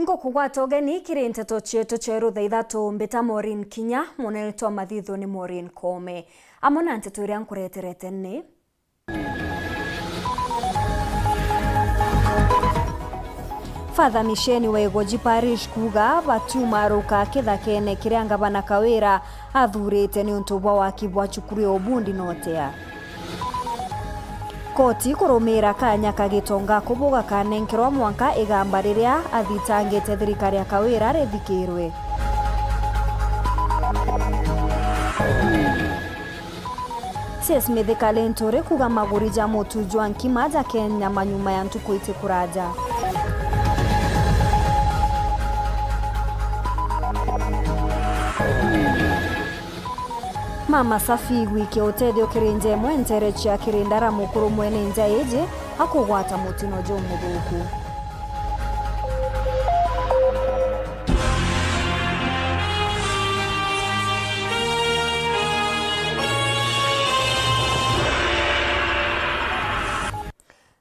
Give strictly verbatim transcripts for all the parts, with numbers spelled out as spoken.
Ngukugwata ugeni kiri nteto cietu cia iru thaa ithatu, mbita Maureen Kinya, munene twa mathithu ni Maureen Koome. Amwe na nteto iria nkureterete ni: Father Misheni wa Igoji Parish kuuga batiumaruka kithakene kiria ngavana Kawira athurite niuntu bwa waki bwa cukuru ya Ubundi na Otea. Koti kurumira kanya ka Gitonga kubu gakanenkerwa mwanka igamba riria athitangite thirikari ya Kawira rithikirwe. Cs Mithika Linturi kuuga maguri ja mutu jwa nkima jakenyama nyuma ya ntuku iti kuraja. Mama Safi igwikia utethio kiri nja imwe ntere cia kiri ndara mukuru mwene nja iji akugwata mutino jumuthuku.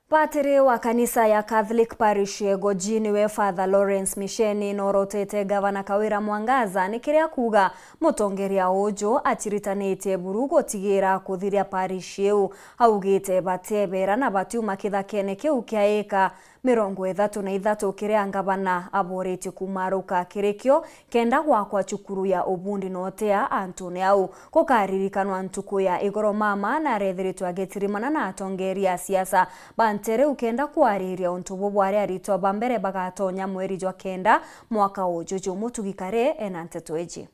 Patiri wa kanisa ya Catholic Parish ya Igoji niwe Father Lawrence Misheni norotete Gavana Kawira Mwangaza ni kiria kuuga mutongeria uju aciritanitie buru gutigira kuthiria parish iu. Augite batiebera na batiuma kithakene kiu kia eka mirongo ithatu na ithatu kiria ngavana aboritie kumaruka kiri kio kenda gwakwa cukuru ya Ubundi na Otea antune au. Gukaririkanwa ntuku ya igoro mama na arethiritwe agitirimana na atongeria a siasa ba ntere u kenda kwariria untu bubwari aritwa ba mbere bagatonya mweri jwa kenda mwaka uju. Jumutugi Kare ena nteto iji.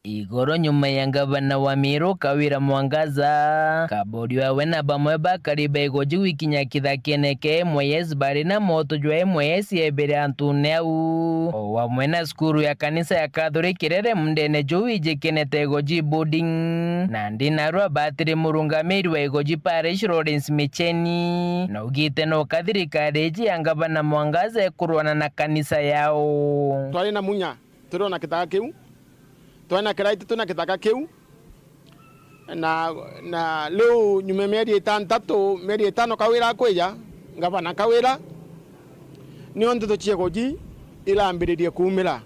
Igoro nyuma ya ngavana wa Meru Kawira Mwangaza, Kabori wawe na bamwe bakari ba Igoji gwikinya kithakene kia M Y S bari na moto jwa M Y S yebere antune au, o wamwe na cukuru ya kanisa ya Catholic irere mundene juu ijikenete Igoji Boarding. Nandi narua batiri murungamiri wa Igoji Parish Lawrence Micheni naugite no ka thirikari iji ya ngavana Mwangaza ikurwana na kanisa yao. Twari na munya, turiona kithaka kiu, twari na kiraiti twi na kithaka kiu, na, na riu nyuma ya mieri itantatu, mieri itano Kawira akwija, ngavana Kawira, nio nteto cia Igoji irambiririe kuumira,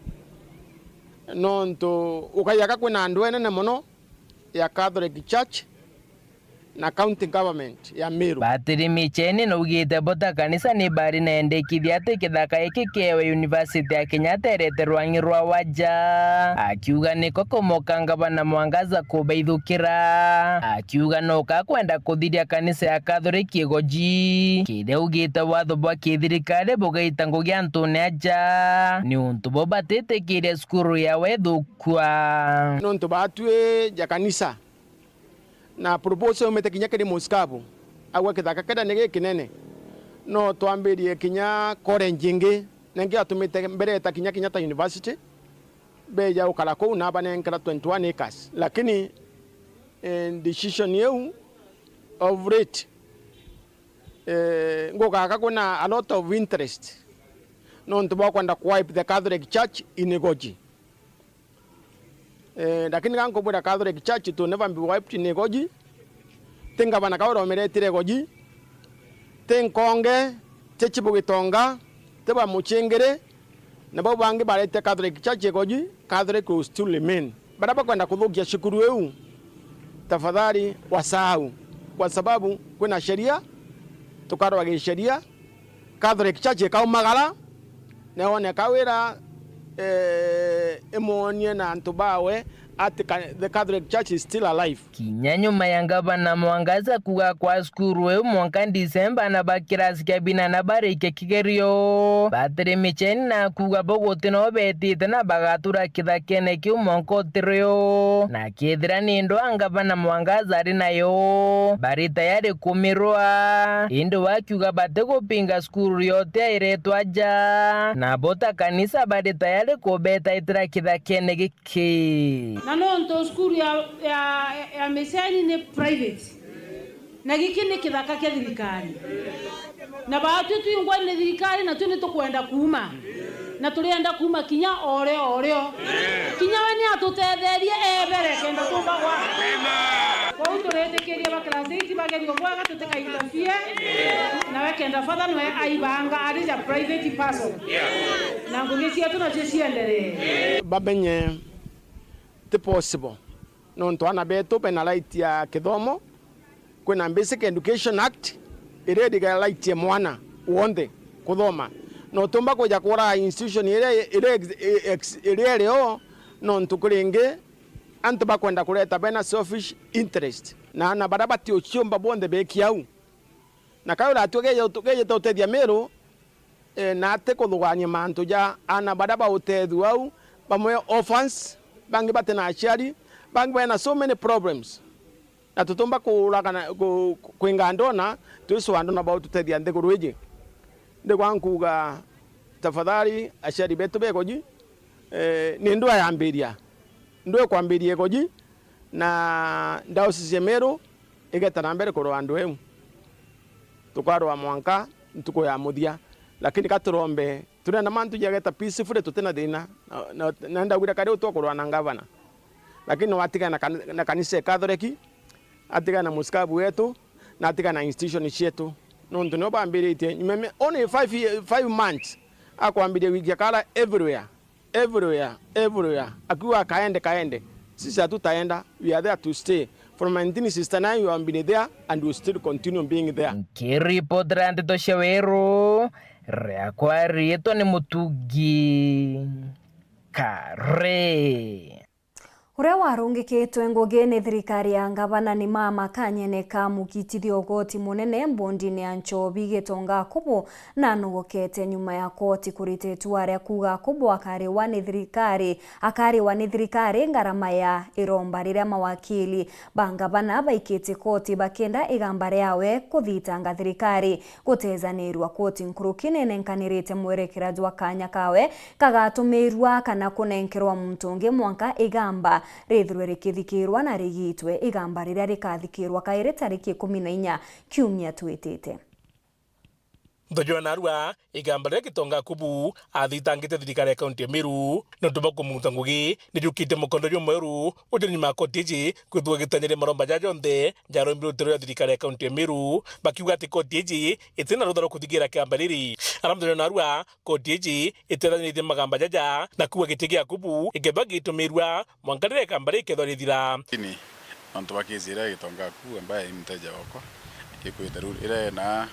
nontu ukaija ka kwina andu enene mono ya Catholic Church na county government ya Meru. Batiri Micheni naugite bo ta kanisa ni bari na endekithia ati kithaka giki kiewe University ya Kenyatta irete rwang'i rwa waja, akiuga niko kumoka ngavana Mwangaza kubaithukira, akiuga no ka kwenda kuthiria kanisa ya Catholic Igoji, kiria augite watho bwa kithirikari bugaita ngugi antune aja, ni untu bo batitikiria cukuru yawe ithukua. Nontu batwi ja kanisa, na proposal yaumite kinya kiri Musikabu, augwa kithaka kiria ni gikinene, no twambirie kinya college ingi, na ingi yatumite mbere eta kinya Kenyatta University, beja gukara kuu na banenkera twenty-one acres. Lakini, eh, decision iu of late, eh, ngugaka kwina a lot of interest, nontu bwa kwenda ku wipe the Catholic Church in Igoji. Eh, lakini ga nkubwira Catholic Church to never be wiped in Igoji. Ti ngavana Kawira umiretire Igoji. Ti Nkonge, ti Chibu Gitonga, ti ba Muchingiri, na bau bangi barete Catholic Church Igoji, Catholic will still remain. Baria bakwenda kuthukia cukuru iu, tafadhali wasahau, kwa sababu kwina sheria, tukarwa gisheria, Catholic Church ikaumagara, na yone Kawira, eh, imwonie na antu bawe ati ka-, the Catholic Church is still alive. Kinya nyuma ya ngavana Mwangaza kuuga kwa cukuru iu mwanka Disemba, na ba kirasi kia binana barikie kigerio, Batiri Micheni na kuuga bo guti no betite na bagatura kithakene kiu mwanka utirio, na kethira ni ndwaa ngavana Mwangaza ari nayo, bari tayari kumirwa. Indi wakiuga batigupinga cukuru yote iretwa aja, nabo ta kanisa bari tayari kubetaitira kithakene giki. Na nontu cukuru ya, ya, ya Micheni ni private, na giki ni kithaka kia thirikari, na baatwi twingwa ni thirikari, na twi ni tukwenda kuuma, na turienda kuuma kinya orio orio. Kinya we ni atutetherie ebere kenda tumbagwa. Kwou turitikirie ba class eight bagerio bwega, tutikainterfere, nawe kenda father nwe aibanga ari ja private person. Na ngugi cietu nacio cienderee. Bamenye ti possible, nontu aana betu bena right ya kithomo. Kwina Basic Education Act iria iregalaitie mwana wonthe kuthoma, na utiumba kwija kuraga institution iria, iria ex-, ex-, iria iri o, nontu kuri ingi antu bakwenda kureta bena selfish interest, na aana baria batiuciumba bonthe beki au. Na kai uratue geje utu-, gejete utethia Miru, eh, na ati kuthugania mantu ja aana baria bautethua au, bamwe orphans, bangi batina aciari, bangi bena so many problems. Na tutiumba kuuragana, ku-, ku-, kwinga ndona, twiswa ndona baututethia nthiguru iji. Ndigwa nkuuga, tafadhali, aciari betu begoji, eh, ni ndwayambiria. Ndwekwambiria igoji, na diocese ya Miru igeta na mbere kurwaa ndweu. Tukarwaa mwanka ntuku ya muthia. Lakini ka turombe, turenda mantu jageta peacefully, tutina thina. Na, na, na ndagwira kari utwa kurwaa na ngavana. Lakini watigana na kan-, na kanisa ya Catholic, atigana na musikabu wetu, na atigana na institution cietu. Nontu nio bambiritie, nyuma me-, only five ye-, five months, akwambiria wiki akara everywhere, everywhere, everywhere. Akiuga, "Kaende, kaende." Sisi hatutaenda, we are there to stay. From nineteen sixty-nine, we have been there and we still continue being there. Nkiripotera ndeto cia Weru, riakwa riitwa ni Mutugi Kare. Uria warungikitwe ngugi ni thirikari ya ngavana ni Mama Kanyene ka mukitithia ugoti munene mbondini ya nchobi Gitonga Akubu, na anogokete nyuma ya koti kurita itua ria kuuga Akubu akariwa ni thirikari, akariwa ni thirikari ngarama ya iromba riria mawakili ba ngavana baikite koti bakenda igamba riawe kuthitanga thirikari. Gutezanirua koti nkuruki nenenkanirite mwerekera jwa kanya kawe kagatumirwa kana kunenkerwa muntu ungi mwanka igamba rithirwe rikithikirwa na rigitwe, igamba riria rikathikirwa kairi tariki ikumi na inya kiumia twitite. Nthojwa narua, igamba riria Gitonga Akubu athitangite thirikari ya kaunti ya Meru nontu bwa kumuta ngugi, ni riukite mukondo jumweru ujeni ma koti iji kwithwa gitanyire maromba ja jonthe jarombi rutiro rwa thirikari ya kaunti ya Meru, bakiuga ati koti iji itina rutha rwa kuthigira kiamba riri. Aramthenya narua, koti iji itethanitie magamba jaja na kuuga giti gia Akubu ikethwa gitumirwa mwanka riria ikamba rikethwa rithira. Lakini nontu bwa kesi iria Gitonga Akubu ambaye ni mteja wakwa, ikwite ru-, iria ena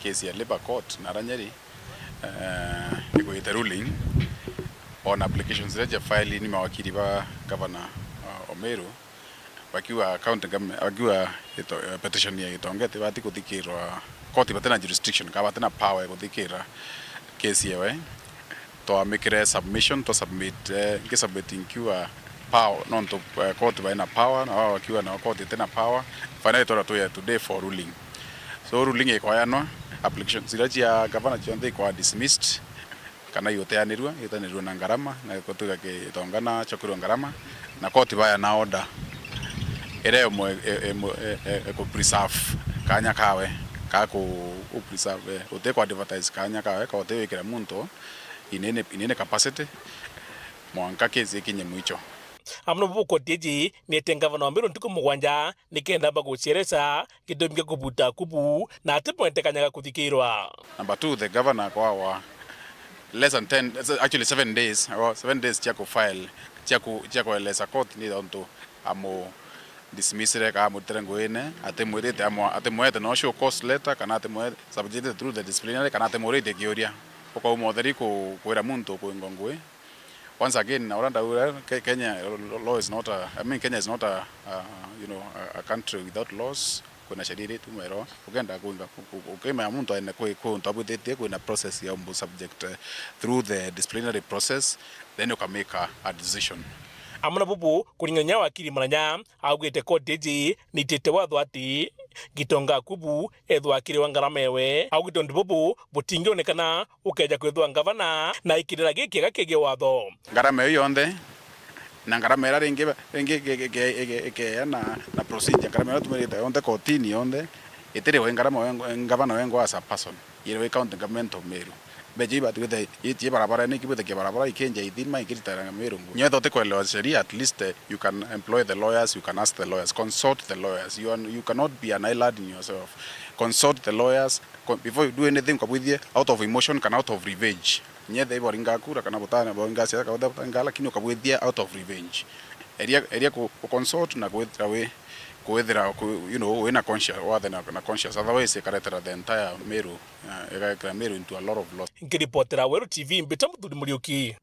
kesi ya Labour Court na ara Nyeri, eh, ikwite ruling on applications iria cia file ni mawakili ba Governor, uh, Omeru, bakiuga county government, bakiuga ito-, eh, petition ya Gitonga itibati kuthikirwa, court batina jurisdiction, kana batina power ya kuthikira case yewe. Twamikire submission, twa submit, eh, nki submit nkiuga power, nontu, eh, court baina power, na wao bakiuga nao court itina power. Finally, twara tuya today for ruling. So, ruling ikoyanwa, applications iria cia governor cionthe ikwa dismissed, kana iuteanirua, iuteanirua na ngarama, na gutwika Gitonga na chokirwa ngarama, na koti baya na order iria imwe, e, e, imwe, e, e, e, ku preserve kanya kawe, ka ku, ku preserve, e, uti ku advertise kanya kawe, ka uti wikira muntu in any, in any capacity, mwanka case ikinye mwicho. Amwe na bubu koti iji ni ete ngavana wa Meru ntuku mugwanja nikenda bagucieresa gitumi gia kubuta Akubu na ati mwete kanya ga kuthikirwa. Number two, the governor kwawa less than ten, actually seven days, or seven days cia ku file, cia ku, cia kueleza court ni tontu amu dismissire kana amutire nguine, atimwirite amu, atimwete no show cause letter, kana atimwe subjected through the disciplinary, kana atimurite kiuria. Ukauma utheri ku, kwira muntu kwingwa ngui. Once again, na uria ndauga, Ke-, Kenya law is not a, I mean, Kenya is not a, a, you know, a, a country without laws. Kwina sheria iria ituma ero, ukenda kuinga, u-, u-, ukimenya muntu aende kwi, kwi untu abwithitie, kwina process ya umbu subject, eh, through the disciplinary process, then uka make a, a decision. Amwe na bubu, kuringana na wakiri Maranya, augite koti iji nitite watho ati Gitonga Akubu ethwa akiriwa ngarama ewe. Augite untu bubu butingionekana ukeja kwithwa ngavana na ikirira gikiega kigie watho. Ngarama iyo yonthe, na ngarama iria ringi, ringi ike-, ike-, ike-, ikeea na, na procedure, ngarama iria tumirite yonthe kotini yonthe, itiriwe ngarama we, ngavana wengwa as a person, iriwe county government of Meru. Mbeca ibatwite itie barabara ni kibwite kia barabara ikenja ithima ikirita Meru ngu. Nyetha utikwelewa sheria, at least, eh, you can employ the lawyers, you can ask the lawyers, consult the lawyers. You are, you cannot be an island in yourself. Consult the lawyers. Co-, before you do anything, ukabwithie out of emotion kana out of revenge. Nyetha ibo ringakura kana butana bo ngasi kana butana, lakini ukabwithie out of revenge. Eria, eria ku, ku consult na kwithira wi, kwithira ku, you know, wina conscience, wathe na, na conscience. Otherwise, ikaretera the entire Meru, uh, igekira Meru into a lot of loss. Nkiripotera Weru T V, mbita Muthuri Muriuki.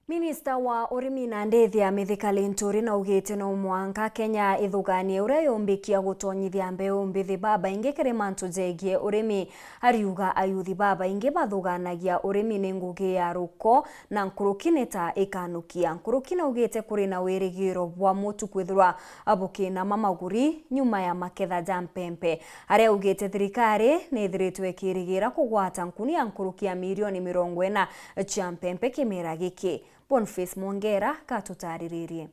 Minista wa urimi na ndithi ya Mithika Linturi naugite no mwanka Kenya ithuganie uria yumbikia gutonyithia mbeu mbithi babaingi kiri mantu jegie urimi. Ariuga ayuthi babaingi bathuganagia urimi ni ngugi ya ruko na nkuruki ni ta ikanukia. Nkuruki naugite kuri na wirigiro bwa mutu kwithirwa bukinama maguri nyuma ya maketha ja mpempe. Aria augite thirikari nithiritwe ikirigira kugwata nkuni ya nkuruki ya milioni mirongo ina cia mpempe kimera giki. Boniface Mwongera gatutariririe.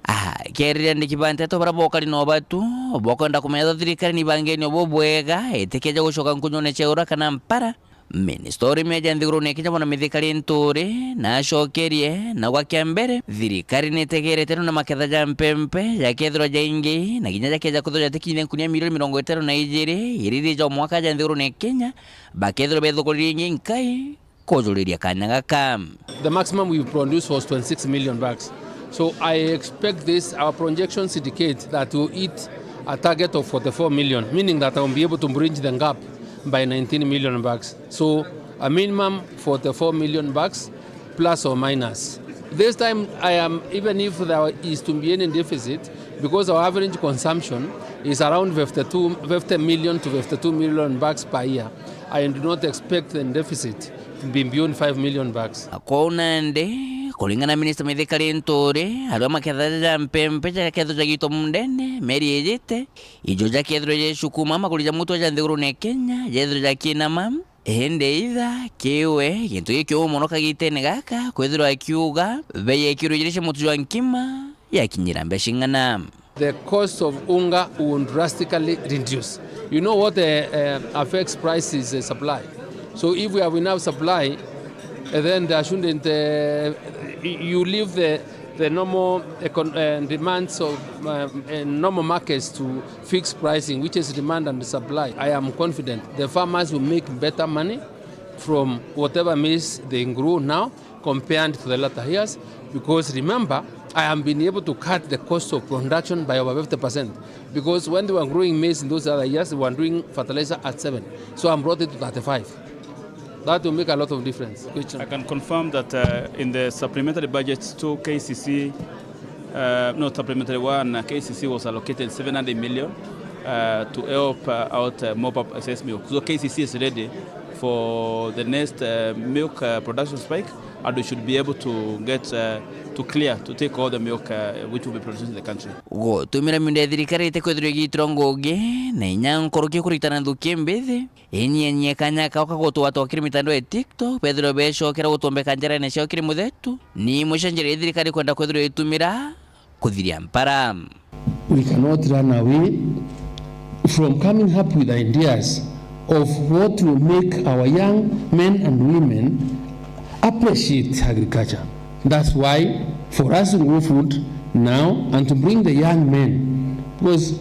Ah, kerire ndiki ba nteto bara bokari no batu, bokwenda kumenya tho thirikari ni bangeni obo bwega, itikeja gucoka nkunyone cia ura kana mpara. Minista urimi aja nthigurune ya Kenya bwana Mithika Linturi, nacokerie, na gwa kia mbere, thirikari nitegerete no na maketha ja mpempe, jakethirwa jaingi, na kinya jakeja kwithirwa jatikinyire nkuni ya milioni mirongo itano na ijiri, iriri ja mwaka aja nthigurune ya Kenya, bakethirwa bethugurire ingi nkai, kujuriria kanya gaka. The maximum we produced was twenty-six million bags. So I expect this, our projections indicate that we'll hit a target of forty-four million, meaning that I'll be able to bridge the gap by nineteen million bags. So a minimum forty-four million bags, plus or minus. This time, I am, even if there is to be any deficit, because our average consumption is around fifty-two, fifty million to fifty-two million bags per year, I do not expect the deficit to be beyond five million bags. Kwou nandi, kuringana na Minista Mithika Linturi, aria maketha ja mpempe jakethirwa jagitwa mundene, meri ijite, ijo jakethirwa jecukuma maguri ja mutu ja nthigurune ya Kenya, jethirwa jakinama, indi itha, kiwe, gintu gikiumu mono kagitene gaka, kwithirwa akiuga, bei ya kiro ijiri cia mutu jwa nkima, yakinyira mbeca ing'ana. The cost of unga will drastically reduce. You know what, uh, uh, affects price is, uh, supply. So if we have enough supply, uh, then there shouldn't, uh, y-, you leave the, the normal econ-, uh, demands of, uh, uh, normal markets to fix pricing, which is demand and supply. I am confident the farmers will make better money from whatever maize they grow now compared to the latter years, because remember, I have been able to cut the cost of production by over fifty percent, because when they were growing maize in those other years, they were doing fertilizer at seven. So I brought it to thirty-five. That will make a lot of difference. I can confirm that, uh, in the supplementary budget to K C C, uh, no, supplementary one, uh, K C C was allocated seven hundred million, uh, to help, uh, out, uh, mop up excess milk. So K C C is ready for the next, uh, milk, uh, production spike, and we should be able to get, uh, to clear, to take all the milk, uh, which will be produced in the country. Gutumira miunda ya thirikari itikwithirwa igiitirwa ngugi, na inya nkuruki kuritana nthuki mbithi, inyianyie kanya kao ka gutwatwa kiri mitandao ya TikTok, bethirwe becokera gutombeka njarene ciao kiri muthetu, ni imwe cia njira iria thirikari ikwenda kwithirwa itumira kuthiria mpara. We cannot run away from coming up with ideas of what will make our young men and women appreciate agriculture. That's why for us to grow food now and to bring the young men, because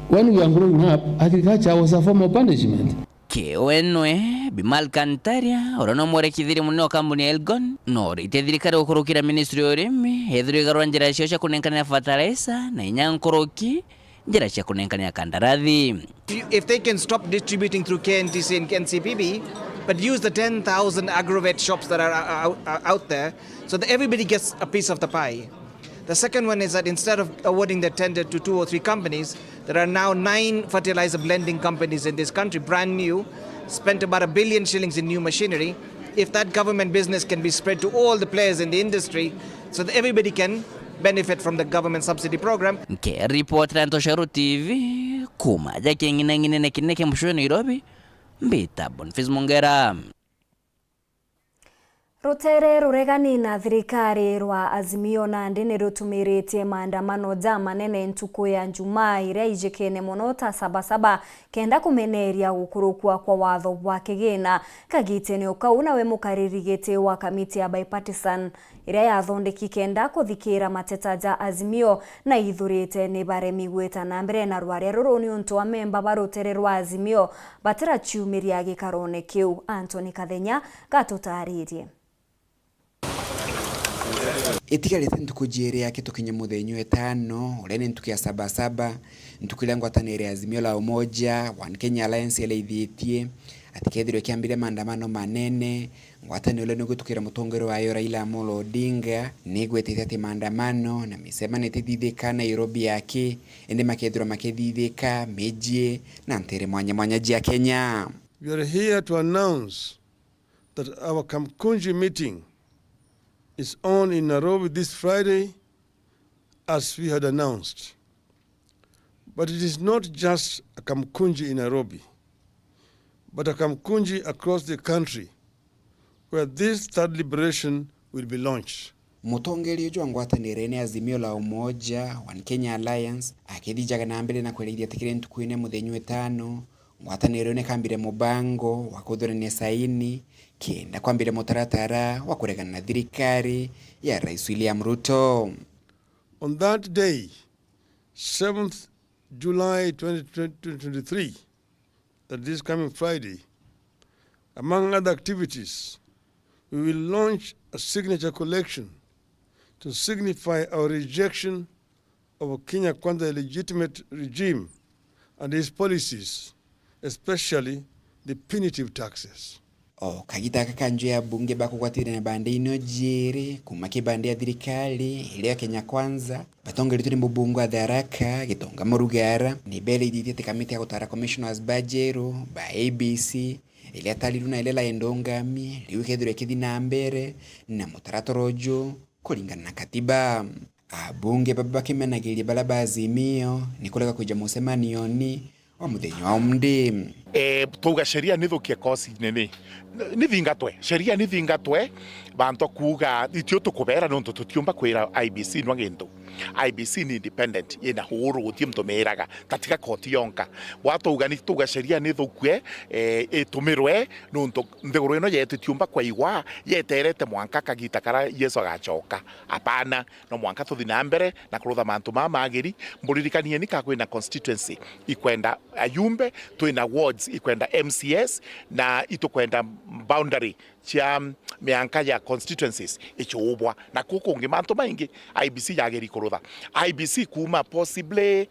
when we were growing up, agriculture was a form of punishment. Kiwenwe, Bimal Kantaria, uria no mwerekithiria munene wa kambuni ya Elgon, no uritie thirikari gukurukira ministry ya urimi, ethirwe igarura njira cio cia kunenkanira fertilizer na inya nkuruki njira cia kunenkanira kandarathi. If they can stop distributing through K N T C and N C P B, but use the ten thousand agrovet shops that are, are, are out there, so that everybody gets a piece of the pie. The second one is that instead of awarding the tender to two or three companies, there are now nine fertilizer blending companies in this country, brand new, spent about a billion shillings in new machinery. If that government business can be spread to all the players in the industry, so that everybody can benefit from the government subsidy program. Nkiripotera Ntoshero T V, kuma ja king'inang'inene kinene kia mucii wa Nairobi, mbita Boniface Mongera. Rutere ruregani na thirikari rwa Azimio nandi ni rutumiritie maandamano jamanene ntuku ya Njumaa iria ijikene mono ta Sabasaba, kenda kumeneria gukurukua kwa watho bwa kigina. Kagitene o kau, nawe mukariri giti wa kamiti ya bipartisan iria yathondeki kenda kuthikira mateta ja Azimio, na ithurite ni baremi gwita na mbere na rwaria ruru niuntu amemba ba rutere rwa Azimio batiraciumiria gikarone kiu. Anthony Kathenya gatutaririe. Itigarite ntuku jiiri yake tukinye muthenya wa itano, uria ni ntuku ya Sabasaba, ntuku iria ngwataniro ya Azimio la Umoja One Kenya Alliance yaraithitie ati kethirwe kiambire maandamano manene. Ngwataniro iria ni gwitukira mutongoria wayo Raila Amolo Odinga ni igwetete ati maandamano na micemanio itithithika Nairobi yake, indi makethirwa makithithika miji na ntere mwanya mwanya jia Kenya. We are here to announce that our Kamkunji meeting is on in Nairobi this Friday, as we had announced. But it is not just a Kamkunji in Nairobi, but a Kamkunji across the country where this third liberation will be launched. Mutongeria uju wa ngwataniro ni Azimio la Umoja One Kenya Alliance akithijaga na mbere na kwerithia ati kiri ntuku ine muthenya wa itano, ngwataniro ni kambire mubango wa kuthurania saini kenda kwambire mutaratara wa kuregana na thirikari ya Rais William Ruto. On that day, seventh July twenty twenty-three, that this coming Friday, among other activities, we will launch a signature collection to signify our rejection of Kenya Kwanza illegitimate regime and his policies, especially the punitive taxes. O kagita gaka kanju ya bunge bakugwatithania bande ino jiiri kuma ki bande ya thirikari iria ya Kenya Kwanza, batongeretwe ni mubunge wa Tharaka, Gitonga Murugara, ni berithitie ati kamiti ya gutara commissioners bajeru ba A B C, iria tarirwe na iria Laenda Ungami, riu ikethirwa ikithi na mbere na mutaratara uju kuringana na katiba. Abunge baba bakimenagiria baria ba Azimio ni kurega kwija mucemanioni wa muthenya wa umdi. E, twauga sheria ni thukie kosi nini, ni thingatwe, sheria ni thingatwe. Bantu kuuga itio tukubera nontu tutiumba kwira I B C nwa gintu. I B C ni independent, ina huru, guti muntu miraga, tatiga koti yonka. Bwa twauga ni, twauga sheria ni thukue, e, itumirwe nontu nthiguru ino yetu itiumba kwaigwa yeterete mwanka kagita kara Yesu agacoka. Apana. No mwanka tuthi na mbere na kurutha mantu maa magiri. Mburirikanieni ka kwina constituency ikwenda ayumbe, twina wards ikwenda M C S, na itukwenda boundary cia mianka ya constituencies icuubwa. Na kuu kungi mantu maingi I B C yagiri kurutha. I B C kuuma possibly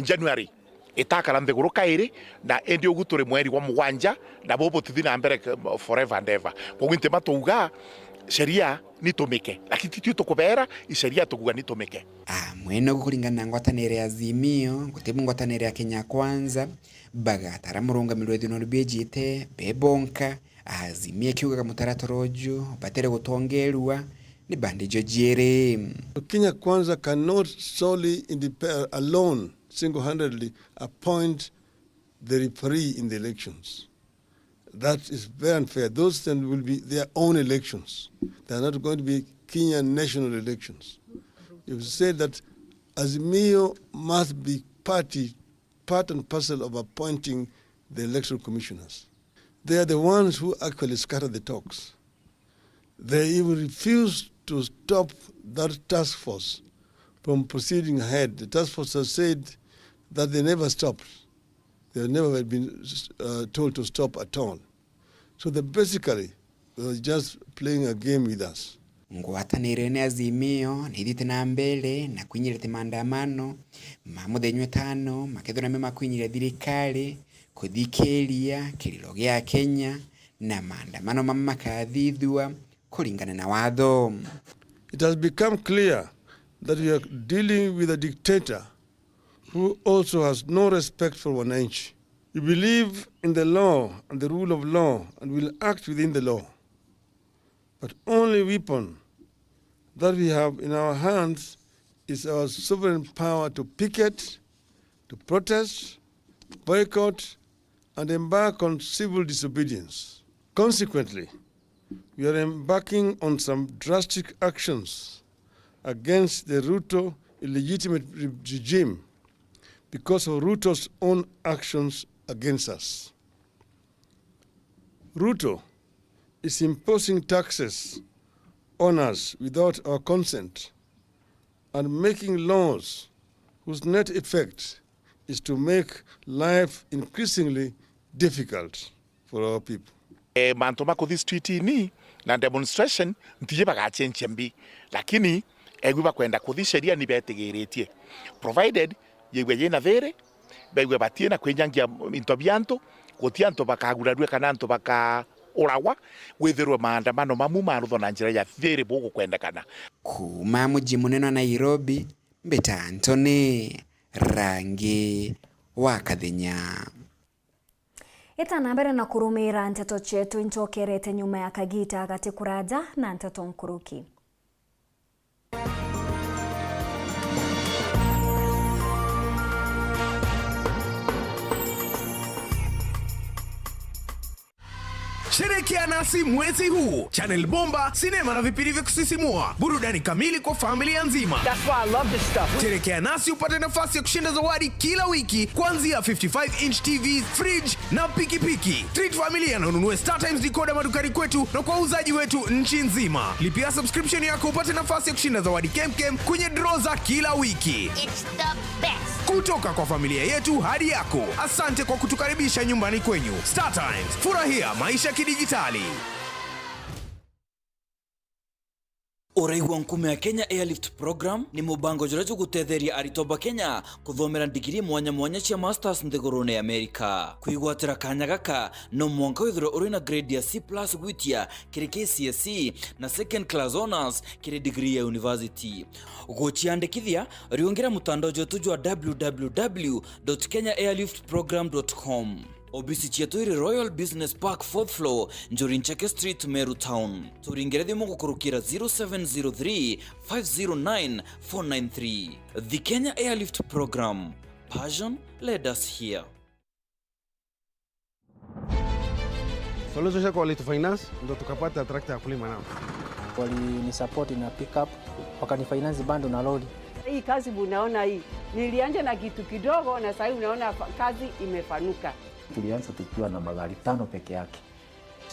January itakara nthiguru kairi, na indi ugu turi mweri wa mugwanja, na bubu butithi na mbere k-, forever and ever. Koguo nti ma tuuga sheria nitumike, lakini titio tukubera, i sheria tukuuga nitumike. Amwe nogu kuringana na ngwataniro ya Azimio, gutibu ngwataniro ya Kenya Kwanza, bagatara murungamiro wethirwa nibijite be bonka. Azimio ikiugaga mutaratara uju batere gutongerua ni bande ijo jiiri. Kenya Kwanza cannot solely indepe-, alone, single-handedly appoint the referee in the elections. That is very unfair. Those then will be their own elections. They are not going to be Kenyan national elections. You've said that Azimio must be party, part and parcel of appointing the electoral commissioners. They are the ones who actually scattered the talks. They even refused to stop that task force from proceeding ahead. The task force has said that they never stopped. They have never been, uh, told to stop at all. So they basically were just playing a game with us. Ngwataniro ni Azimio ni ithite na mbere na kwinyirite maandamano ma muthenya wa itano, makethirwa ni makwinyiria thirikari, kuthikiria kiriro gia Kenya, na maandamano mama makathithua kuringana na watho. It has become clear that we are dealing with a dictator who also has no respect for wananchi. We believe in the law and the rule of law and will act within the law. But only weapon that we have in our hands is our sovereign power to picket, to protest, boycott, and embark on civil disobedience. Consequently, we are embarking on some drastic actions against the Ruto illegitimate re-, regime because of Ruto's own actions against us. Ruto is imposing taxes on us without our consent and making laws whose net effect is to make life increasingly difficult for our people. E, mantu ma kuthi street-ini na demonstration ntiji bagacenjia mbi, lakini egwi bakwenda kuthi sheria ni betigiritie, provided yegwe yina thiri, baigwe batina kwinyangia into bia antu, guti antu bakagurarua kana antu bakauragwa, gwithirwe maandamano mamu marutho na njira ya thiri bugukwendekana. Kuuma muji munene wa Nairobi, mbita Anthony Rangi wa Kathenya. Ita na mbere na kurumira nteto cietu, incokerete nyuma ya kagita gati kuraja na nteto nkuruki. Sherekea nasi mwezi huu. Channel bomba, sinema na vipindi vya kusisimua, burudani kamili kwa familia nzima. That's why I love this stuff. Sherekea nasi upate nafasi ya kushinda zawadi kila wiki, kuanzia fifty-five inch T V, fridge na pikipiki. Treat familia na ununue StarTimes decoder madukani kwetu na kwa wauzaji wetu nchi nzima. Lipia subscription yako upate nafasi ya kushinda zawadi kemkem kwenye draw za kila wiki. It's the best. Kutoka kwa familia yetu hadi yako, asante kwa kutukaribisha nyumbani kwenyu. StarTimes, furahia maisha kidijitali. Uraigua nkume ya Kenya Airlift Program ni mubango juria jugutetheria aritwa ba Kenya kuthomera ndigiri mwanya mwanya cia masters nthigurune ya Amerika. Kwigwatira kanya gaka, no mwanka withirwe uri na grade ya C plus gwitia kiri K C S E na second class honours kiri degree ya university. Guciandikithia, riungira mutandao jwetu jwa w w w dot kenya airlift program dot com. Obisi cietu iri Royal Business Park, fourth floor, Njuri Ncheke Street, Meru Town. Turingire thimu gukurukira zero seven zero three, five zero nine, four nine three. The Kenya Airlift Program. Passion led us here. Solution Sacco walitufinance, ndo tukapata tractor ya kulima nao. Walinisupport na pickup, wakanifinance bado na lori. Hii kazi munaona hii, nilianja na kitu kidogo na sahii unaona fa-, kazi imefanuka. Tulianza tukiwa na magari tano peke yake.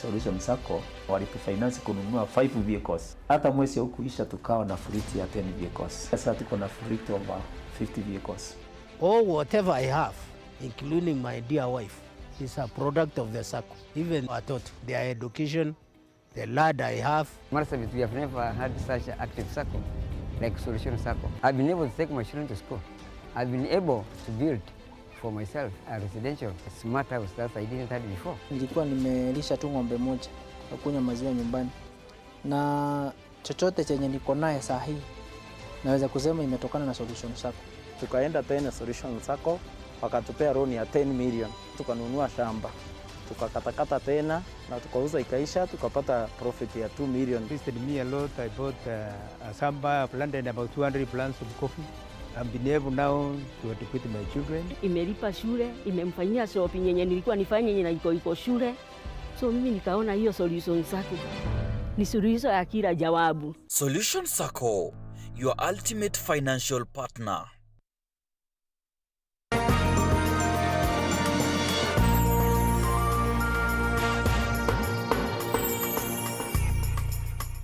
Solution Sacco walitufinance kununua five vehicles. Hata mwezi haukuisha tukawa na fleet ya ten vehicles. Sasa tuko na fleet of, uh, fifty vehicles. All whatever I have, including my dear wife, is a product of the sacco. Even watoto, their education, the lad I have. Marsabit, we have never had such an active sacco like Solution Sacco. I've been able to take my children to school. I've been able to build for myself a residential smart house that I didn't have before. Nilikuwa nimelisha tu ng'ombe moja, nakunywa maziwa nyumbani. Na chochote chenye niko naye saa hii, naweza kusema imetokana na Solution Sacco. Tukaenda tena Solution Sacco, wakatupea loan ya ten million. Tukanunua shamba, tukakatakata tena, na tukauza ikaisha, tukapata profit ya two million. It interested me a lot. I bought, uh, a shamba, I planted about two hundred plants of coffee. I've been able now to educate my children. Imelipa shule, imemfanyia shopping yenye nilikuwa nifanye yenye na iko, iko shule. So mimi nikaona hiyo Solution Sacco ni suluhisho ya kila jawabu. Solution Sacco, your ultimate financial partner.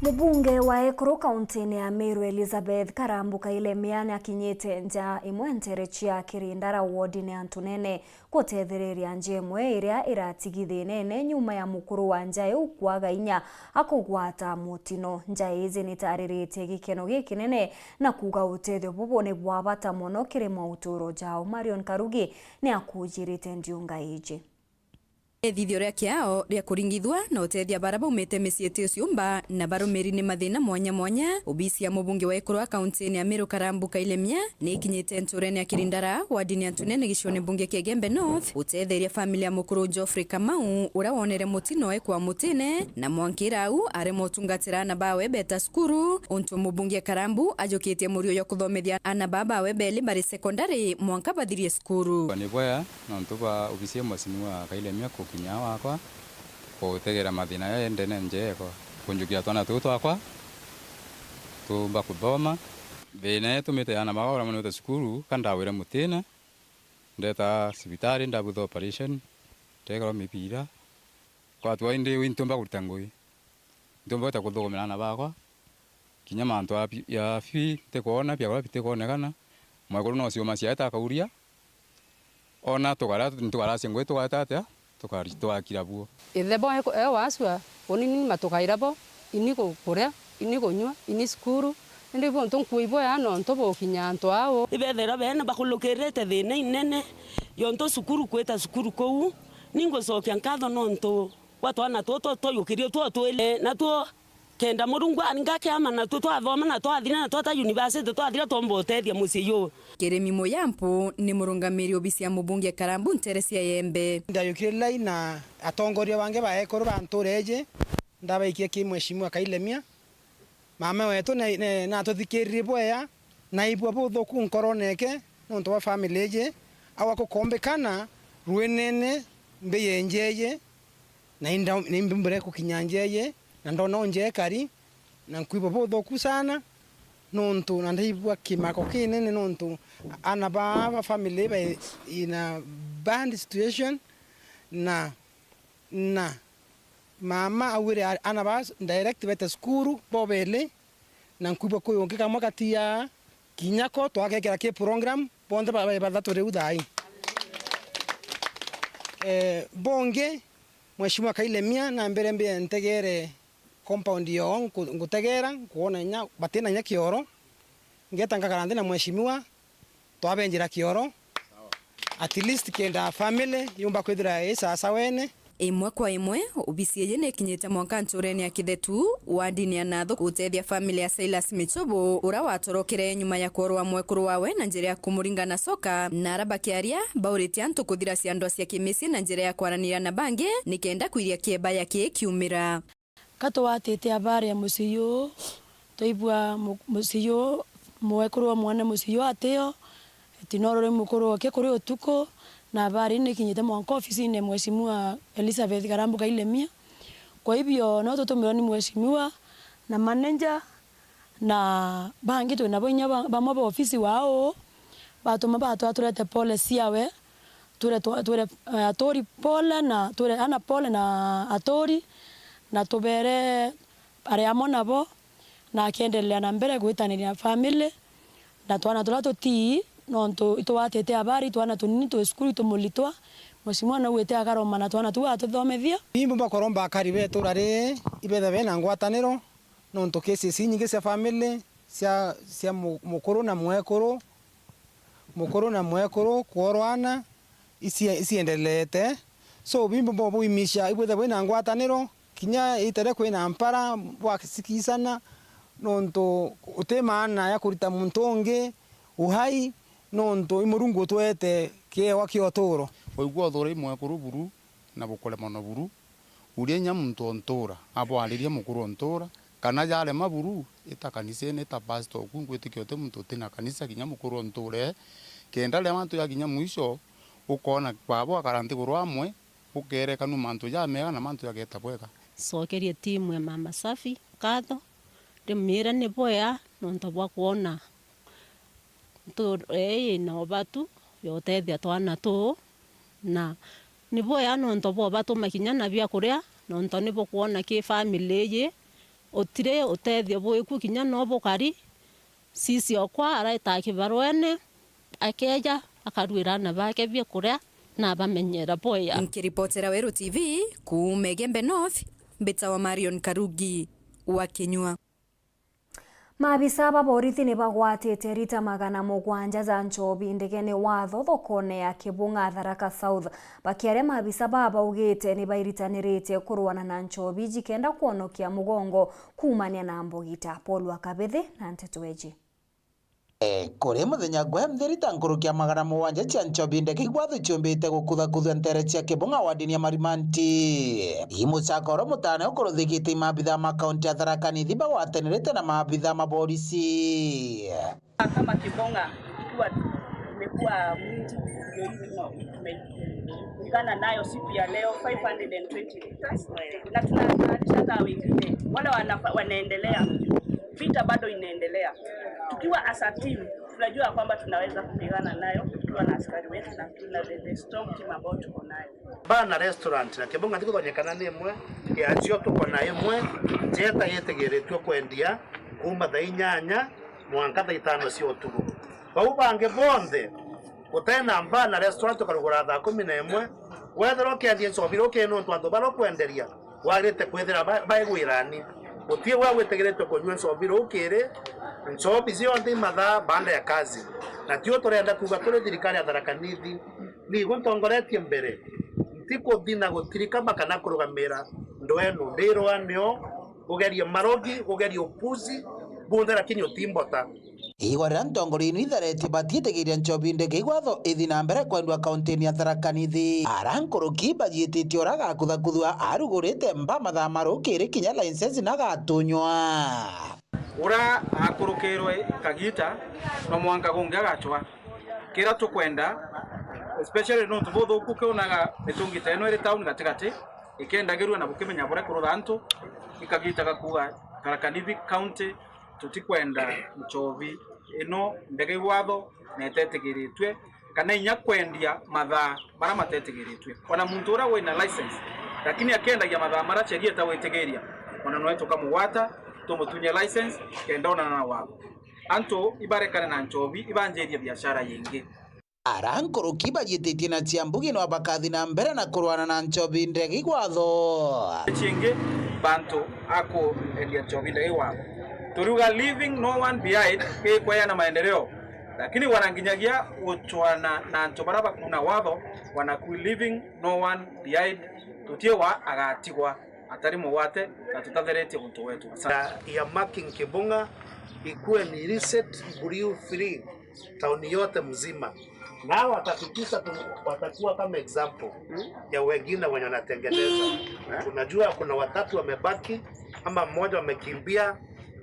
Mubunge wa ekuru kauntini ya Meru Elizabeth Karambu Kailemia ni akinyite nja imwe ntere cia Kirindara wodini ya Ntunene gutethereria nja imwe iria iratigithinene nyuma ya mukuru wa nja iu kwaga inya akugwata mutino. Nja iji nitariritie gikeno gikinene na kuuga utethio bubu ni bwa bata mono kiri mauturo jao. Marion Karugi ni akujirite ndiunga iji. Ethithio ria kiao ria kuringithua na utethia bara baumite micii iti uciumba na barumiri ni mathina mwanya mwanya. Obisi ya mubunge wa ekuru a kauntini ya Meru Karambu Kailemia ni ikinyite nturene ya Kirindara, wardini ya Ntunene, gicione mbunge kia Igembe North, gutetheria family ya mukuru Geoffrey Kamau, uria wonere mutino ekwa mutine, na mwankira au aremwa utungatira ana bawe beta cukuru, untu mubunge Karambu ajukitie murio jwa kuthomethia ana baa bawe beli bari sekondari mwanka bathirie cukuru. Ni bwea nontu bwa obisi ya mwecimiwa Kailemia kukinya wakwa kutegera mathina ya ndene njeeko. Kunjukia twana tuu twakwa, tuumba kuthoma. Thiina itumite aana bakwa baria manite cukuru, ka ndawire mutina, ndeta cibitari, ndabutha operation, ndekerwa mibira. Kwatwa indi wi ntiumba kurita ngugi. Ntiumba gwita kuthugumira aana bakwa. Kinya mantu ya pi-, ya fi ntikwona, biakura bitikwonekana. Mwekuru no ciuma ciaete akauria. Ona tukaria, ntukaracia ngugi tugwata atia? Tukari-, twakira buo. Ithe bo e, e waacua, uni ni matukaira bo, ini ku-, kuria, ini kunyua, ini cukuru. Indi buntu nkuui bwea nontu bukinya antu au. Ibethira beene bakulukirite thiina inene, yontu cukuru kwita cukuru kuu. Ni ngucokia nkatho nontu bwa twana tutu twayukirie two twili, natuo kenda Murungu aringa kiama, natuo twathoma na twathira na twata university twathira, twomba utethia mucii juu. Kirimi Muyampu ni murungamiri obisi ya mubunge Karambu ntere cia Yembe. Ndayukire lai na atongoria bangi ba ekuru ba ntuura iji, ndabaikia ki Mheshimiwa Kailemia. Mama wetu na, na, natuthikiririe bwea, naibua buthuku nkorone eke nontu bwa family iji, au akukombikana rwinene mbi yenjeeye, na inda-, na imbumbire kukinya njeeye, na ndona unjekari, na nkwibua buthuku sana, nontu na ndaibua kimako kinene, nontu aana baa ba family ba in a bad situation, na, na mama augire a-, aana baa direct bete cukuru bobeli, na nkwibua kwi ungi kamwe katiaa kinya ko twakekira ki program, bonthe ba-, ba-, bathatu riu thaai. Eh, bungi, Mheshimiwa Kailemia, na mbere mbie ntegere compound yoo, nku-, ngutegera, nkwona inya, batina inya kioro, ngeta ngakara nthi na Mheshimiwa, twabenjera kioro, at least kenda family yumba kwithira i sasawa wene. Imwe kwa imwe, obisi iji nikinyite mwanka nturene ya Kithetu, wandini ya Natho, gutethia family ya Silas Michobo, uria watorokere nyuma ya kworwa mwekuru wawe na njira ya kumuringa na coka, na aria bakiaria, bauritie antu kuthira ciandwa cia kimicii na njira ya kwaraniria na bangi, nikenda kwiria kieba ya kii kiumira. Ka twatite habari ya mucii juu, twaibua mu-, mucii juu, mwekuru wa mwana mucii juu atio, ati no ruri mukuru oke kuri utuku, na habari nikinyite mwanka ofisine ya Mheshimiwa Elizabeth Karambu Kailemia. Kwa hivyo, no tutumirwe ni mheshimiwa na manager, na bangi twinabo inya ba-, bamwe ba ofisi wao, batuma batwa turete pole ciawe, twire twa-, twire, eh, aturi pole na twire ana pole na aturi, na tubere ari amwe nabo, na akiendelea na mbere gwitaniria na family, na twana turia tutii, nontu itwatite habari, twana tunini twi cukuru itumulitwa, mheshimiwa naugite akaroma na twana tuu atuthomithia. Imbo bakoromba akari betura ri, ibetha bena ngwataniro, nontu cases inyingi cia family, cia, cia mu-, mukuru na mwekuru, mukuru na mwekuru kworwana, ici-, iciendelete. So, bimbo bo buimisha, ibwithe bwina ngwataniro, kinya itere kwina mpara, bwasikisana, nontu uti maana ya kurita muntu ungi uhai, nontu i Murungu utwete kiewa kia uturo. Waigua uthura i mwekuru buru, na bukure mono buru, uria inya muntu o ntura, abwaririe mukuru o ntura, kana jarema buru, ita kanisene, ita pastor oku, ngwitikia uti muntu utina kanisa, kinya mukuru o ntura ee, kenda riria mantu jakinya mwisho, ukoona baba akara nthiguru amwe, ukeerekanua mantu jamega na mantu jageeta bwega. Ncokerie timu ya Mama Safi nkatho, ndimiire ni bwea nontu bwa kwona ntuura ii yina ubatu ya utethia twana tuu, na ni bwea nontu bwa ubatuma kinya na biakuria, nontu ni bukwona ki family iji utiri utethio bwiku kinya no bukari. Sisi okwa araita kibarwene, akeeja akaruira aana bake biakuria na abamenyera bwea. Nkiripotera Weru T V kuuma Igembe North, mbitawa Marion Karugi wa Kinyua. Maabisa ba borithi ni bagwatite rita magana mugwanja ja nchobi ndegene watho thokone ya Kibung'a Tharaka South. Bakiaria, maabisa baa baugite ni bairitaniritie kurwana na nchobi iji kenda kwonokia mugongo kuumania na mbugita. Paul wa Kabithi na nteto iji. Eh, kuri muthenya gwe, nthirita nkuruki ya magana mugwanja cia nchobi ndeke igwatho ciumbite gukuthakuthua ntere cia Kibung'a wadini ya Marimanti. Imucakoro mutane ukuruthikite i maabitha ma kaunti ya Tharaka Nithi bagwatanirite na maabitha ma borisi. Kama Kibong'a, tukiwa tu-, Imekuwa mingi, ndio hii tume-, tumeungana nayo siku ya leo, five hundred and twenty liters, na tunatayarisha hata wengine wale wanafa-, wanaendelea. Vita bado inaendelea. Tukiwa as a team, tunajua kwamba tunaweza kupigana nayo tukiwa na askari wetu na tuna the, the strong team ambao tuko nayo. Bar na restaurant na Kibunga ntikuthonyekana ni imwe ya cio tuko na imwe njeta yitigiritue kwendia kuuma thaa inyanya mwanka thaa itano cia utuku. Bau bangi bonthe, utena bar na restaurant ukarugura thaa kumi na imwe, wethirwa ukiendia nchobi rukiiri nontu antu baria ukwenderia wagirite kwithira ba-, baigwirani. Guti we witigiritwe kunyua nchobi rukiiri, nchobi cionthe i mathaa baada ya kazi. Na tio turenda kuuga turi thirikari ya Tharaka Nithi. Nigu ntongoretie mbere, ntikuthi na gutirikama kana kurugamira ndwenu. Ndirwa nio, ugerie marogi, ugerie upuzi, bunthe lakini utimbota. Igwa riria ntongoria inu itheretie batiitigiria nchobi ndege igwatho ithi na mbere kwendua kauntini ya Tharaka Nithi. Ara nkuruki bajiititie uria agakuthakuthua arugurite mba mathaa ma rukiri kinya license na agatunywa. Uria akurukirwe kagita no mwanka gungi agacwa. Kira tukwenda, especially nontu buthuku kionaga mitungi ta ino iri town gatigati, ikendagirua na bukimenya buria kurutha antu, ikagita gakuga Tharaka Nithi County, tutikwenda nchobi ino ndege igwatho na itetigiritue, kana inya kwendia mathaa maria matetigiritue. Ona muntu uria wina license, lakini akiendagia mathaa maria sheria itawitigiria, ona noe tukamugwata, tumutunye license, kenda onana na watho. Antu ibarekane na nchobi, ibanjirie biashara yingi. Ara nkuruki bajiititie na cia mbugi no bakathi na mbere na kurwana na nchobi ndege igwatho. Chingi, bantu akuendia nchobi ndege igwatho. Turiuga leaving no one behind gikweana maendeleo, lakini wananginyagia gucwana na antu baria bakuna watho, wanaku leaving no one behind, tutie wa agatigwa atari mugwate na tutatheretie muntu wetu. Asante. Ya, ya marking Kibunga ikuwe ni illicit brew free tauni yote mzima, na watahakikisha tu-, watakuwa kama example ya wengine wenye wanatengeneza. Tunajua kuna watatu wamebaki ama mmoja wamekimbia,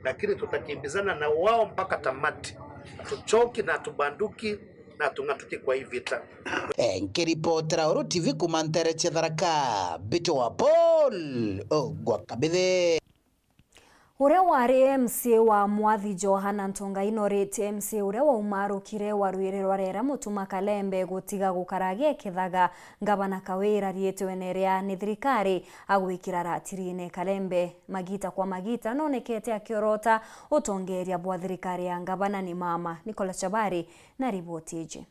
lakini tutakimbizana na wao mpaka tamati. Hatuchoki na hatubanduki na hatung'atuki kwa hii vita. Eh, nkiripotera Uru T V kuuma ntere cia Tharaka, Mbito wa Paul Ogwa Kabithe. Uria wari M C A wa Mwathi Johana Ntongai noritie M C A uria waumarukire wa Rwiri rwa Rera Mutuma Kalembe gutiga gukara agikithaga ngavana Kawira riitwene ria ni thirikari agwikira ratirine. Kalembe magita kwa magita nonekete akiorota utongeria bwa thirikari ya ngavana ni mama. Nicholas Chabari na riboti iji.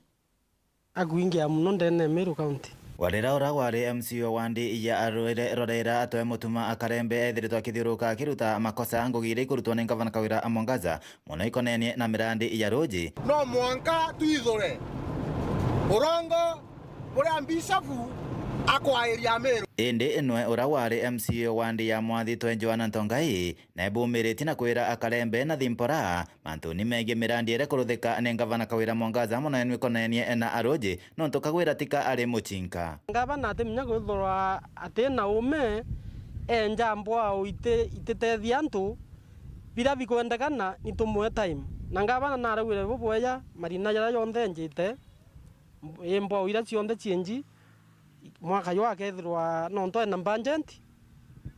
Akwingia muno ndene ya Meru County. Warira uria wari M C A wa wandi ya Rwiri rwa Rera Mutuma Kalembe ethiritwe akithiuruka akiruta makosa ngugi iria ikurutwa ni ngavana Kawira Mwangaza, mono ikonenie na mirandi ya ruji. No mwanka twithure urongo buria mbicabu akwairia Meru. Indi nwe uria wari M C A wa wandi ya Mwathi twe Johana Ntongai, nae bumiritie na kwira Kalembe na Thimpora mantuni megii mirandi iria ikuruthika ni ngavana Kawira Mwangaza mono enwi konenie na aruji, nontu Kawira tika ari mucinka. Ngavana atimenya kwithirwa ati na ume enja mbwao iti-, ititethia antu biria bikwendekana, nitumwe time. Na ngavana naraugire bubweya marina jaria jonthe enjite, mb-, i mbwao iria cionthe cienji, mwaka juu akethirwa nontu ena budget,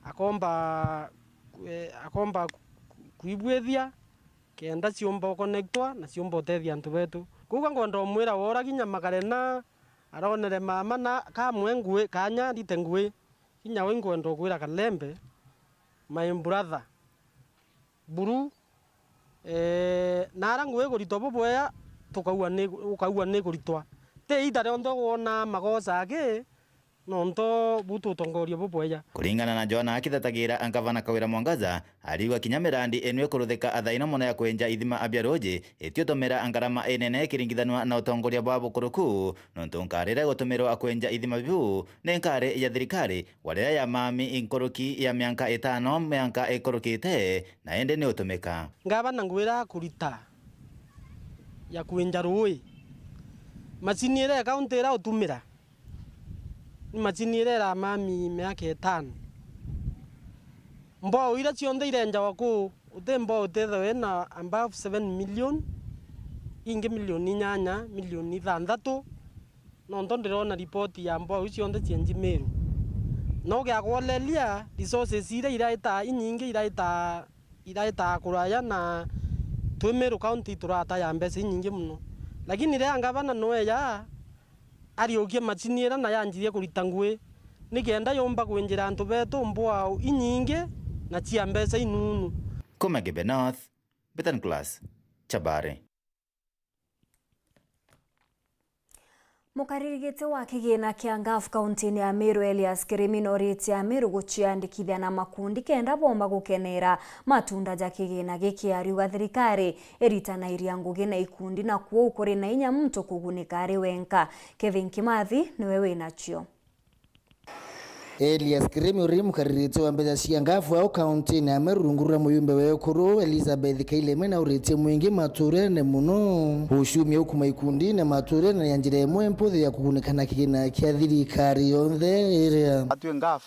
akomba, eh, akomba ku-, ku-, kuibwithia kenda ciumba ukonektwa na ciumba utethia antu betu. Kuuga ngwenda umwira wora kinya Makarena aronere mama na kamwe ngui, kanya ndite ngui. Kinya wi ngwenda ukwira Kalembe, my brother, buru, eh, nara ngui ikuritwa bubwea, tukaua ni, ukaua ni ikuritwa. Ti ita rionthe wona magoca aki, nontu bu tutongoria bubweya. Kuringana na Johana akithetagira ngavana Kawira Mwangaza, ariuga kinya mirandi ino ikuruthika athaino mono ya kwenja ithima bia ruji, itiutumira ngarama inene ikiringithanua na utongoria bwa bukuruku, nontu nkari iria igutumirwa kwenja ithima biu ni nkari ya thirikari, waria ya mami nkuruki ya mianka itano mianka ikurukite, na indi ni utumika. Ngavana ngwira kurita ya kwinja rui. Macini iria ya kaunti iria utumira, ni macini iria iramami miaka itano. Mbao iria cionthe irenjawa kuu, uti mbao utethagwa ina above seven million ingi milioni inyanya, milioni ithanthatu, nontu ndirona ripoti ya mbwau cionthe cienji Meru. No gia kwoleria, resources iria iraita inyingi iraita, iraita kuraya, na twi Meru County turata ya mbeca inyingi mono. Lakini riria ngavana nweja, ariukie macini ira na yanjirie kurita ngui, nikenda yumba kwinjira antu betu mbwau inyingi na cia mbeca inunu. Kuma Gebe North, Bethan Class, Chabare. Mukariri giti wa kigina kia ngaf kauntiini ya Meru, Elias Kirimi, noritie Ameru guciandikithia na makundi kenda bomba gukenera matunda ja kigina giki, ariuga thirikari iritanairia ngugi na ikundi, na kwou kuri na inya muntu kugunika ari wenka. Kevin Kimathi niwe winacio. Elias Kirimi uri mukaririte wa mbeca cia ngaf au kauntiini ya Meru rungu rwa muyumbe wa ekuru Elizabeth Kaileme nauritie mwingi maturene mono guciumia ukuma ikundine maturene ya njira imwe mputhu ya kugunika na kigina kia thirikari yonthe iria. Atwi ngaf,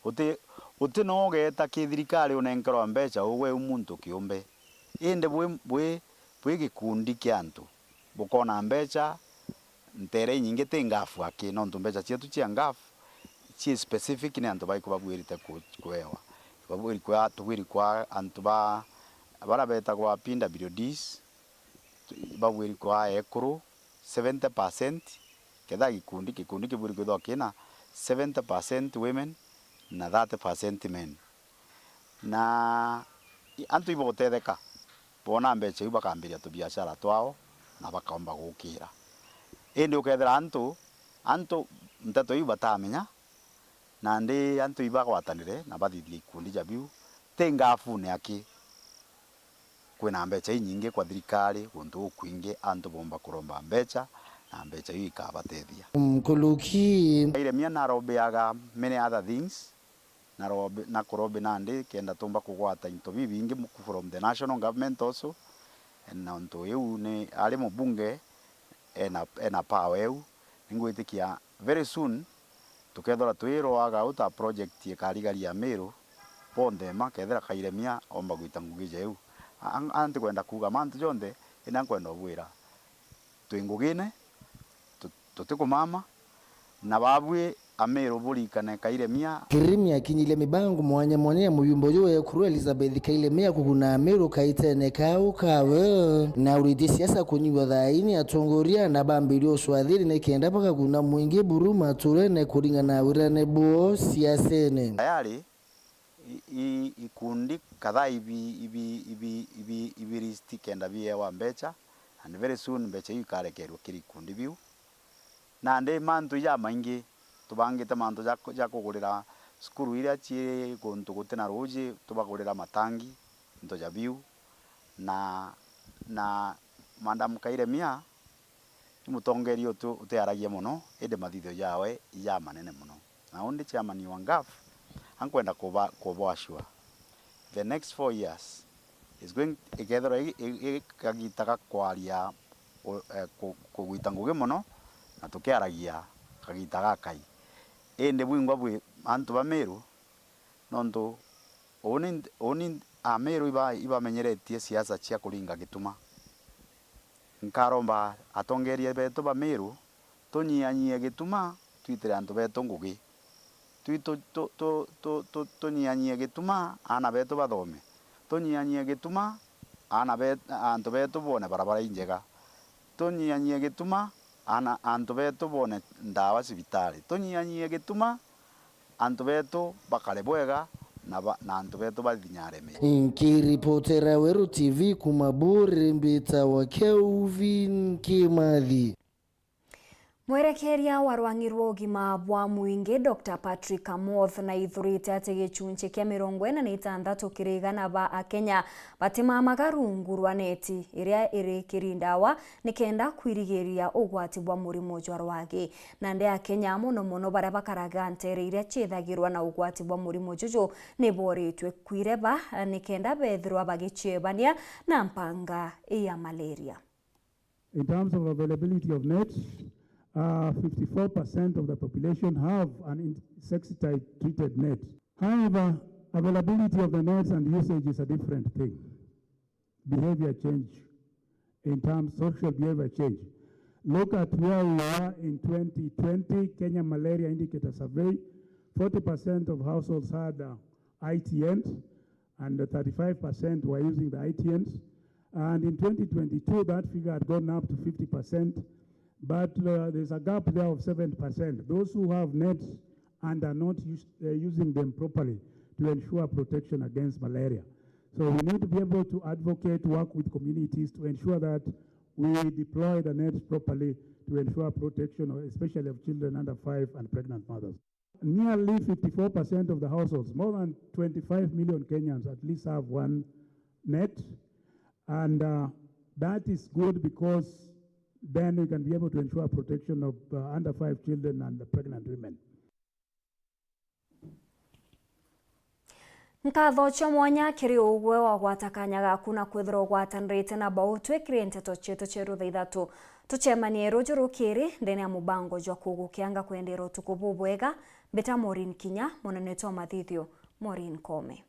uti, uti no ugeeta ki thirikari unenkerwa mbeca ugwe u muntu kiumbe. Indi bwi, bwi, bwi gikundi kia antu, bukona mbeca nteere inyingi ti ngaf aki, nontu mbeca cietu cia ngaf ci specific ni antu baiku babuirite ku-, kuewa. Babuiri kwa, tubwiri kwa antu ba, bara betagwa P W Ds, babuiri kwa ekuru seventy percent, ketha gikundi, gikundi kibwiri kwithwa kina seventy percent women na thirty percent men. Na i-, antu ibotetheka, boona mbeca iu bakambiria tubiashara twao na bakaomba gukira. Indi ukethira antu, antu nteto iu batamenya, nandi antu ibagwatanire na bathithia ikundi ja biu, ti ngafune aki. Kwina mbeca inyingi kwa thirikari, guntu gukwingi antu bomba kuromba mbeca, na mbeca iu ikabatethia. Nkuruki. Kairemia narobeaga many other things, na robe-, na kurobe nandi kenda tumba kugwata into bibingi mu-, from the national government also. Na untu iu ni ari mubunge, ena, ena power iu. Ningwitikia very soon tukethirwa twirwaga uta project ikarigaria Meru bonthe ma kethira Kairemia omba gwita ngugi jeu. A-, a-, antikwenda kuuga mantu jonthe, indi nkwenda ubwira twi ngugine, tu-, tutikumama, na babui Ameru burikane Kairemia. Kirimi akinyile mibango mwanya mwanya ya muyumba uyu wa ekuru Elizabeth Kairemia kuguna Ameru kaitene kau kawe, na uritie siasa kunyua thaini atongoria na bambirie ucwathiri nikenda bakaguna mwingi buru maturene kuringana na wirane bwao siasene. Tayari, i, i, ikundi kadhaa ibi, ibi, ibi, ibi, ibi list kenda biewa mbeca, and very soon mbeca iu ikarekerua kiri ikundi biu. Nandi mantu jamaingi, tubangite mantu ja, ja kugurira cukuru iria cii guntu guti na ruuji, tubagurira matangi, into ja biu, na, na Madam Kairemia, ni mutongeria uti-, utiaragia mono, indi mathithio jawe ijamanene mono. Na undi chairman wa ngaf, ankwenda kuba, kubo assure, the next four years is going, ikethirwa i, i, i kagita ga kwaria u-, eh, ku-, kugwita ngugi mono, na tukiaragia kagita gakai. Indi bwingwa bwi antu ba Meru, nontu uni, uni Ameru iba, ibamenyeretie siasa cia kuringa gituma. Nkaromba atongeria betu ba Meru, tunyihanyihie gituma, twitire antu betu ngugi. Twi-, tu-, tu-, tu-, tu-, tu-, tunyihanyihie gituma, aana betu bathome. Tunyihanyihie gituma, aana be-, antu betu bone barabara injega. Tunyihanyihie gituma, aana, antu betu bone ndawa cibitari. Tunyihanyihie gituma, antu betu bakare bwega na ba-, na antu betu bathinyare miri. Nkiripotera Weru T V kuma Buri, mbitawa Kelvin Kimathi. Mwerekeria wa rwang'i rwa ugima bwa mwingi, Doctor Patrick Amoth, naithurite ati gicunci kia mirongo ina na itantatu kiri igana ba Akenya batimamaga rungu rwa neti iria iri kiri ndawa nikenda kwirigiria ugwati bwa murimo jwa rwagi. Nandi Akenya, mono mono baria bakaraga nteere iria ciithagirwa na ugwati bwa murimo juju, ni boritwe kwireba nikenda bethirwa bagiciebania na mpanga ya malaria. In terms of availability of nets, uh, fifty-four percent of the population have an insecticide-treated net. However, availability of the nets and usage is a different thing. Behavior change. in terms of social behavior change. Look at where we were in twenty twenty, Kenya Malaria Indicator Survey. Forty percent of households had uh, I T Ms, and thirty-five percent were using the I T Ms. And in twenty twenty-two, that figure had gone up to fifty percent. But uh, there's a gap there of seventy percent. Those who have nets and are not us- uh, using them properly to ensure protection against malaria. So we need to be able to advocate, work with communities to ensure that we deploy the nets properly to ensure protection, of- especially of children under five and pregnant mothers. Nearly fifty-four percent of the households, more than twenty-five million Kenyans, at least have one net. And uh, that is good because then we can be able to ensure protection of uh, under five children and the pregnant women. Nkatho cia mwanya kiri ugwe wagwata kanya gaku na kwithirwa ugwatanirite na bau twikire nteto cietu cia rutha ithatu. Tucemanie ruju rukiri ndene ya mubango jwa kugukianga kwendera utuku bubwega. Mbita Maureen Kinya, munene wa mathithio Maureen Kome.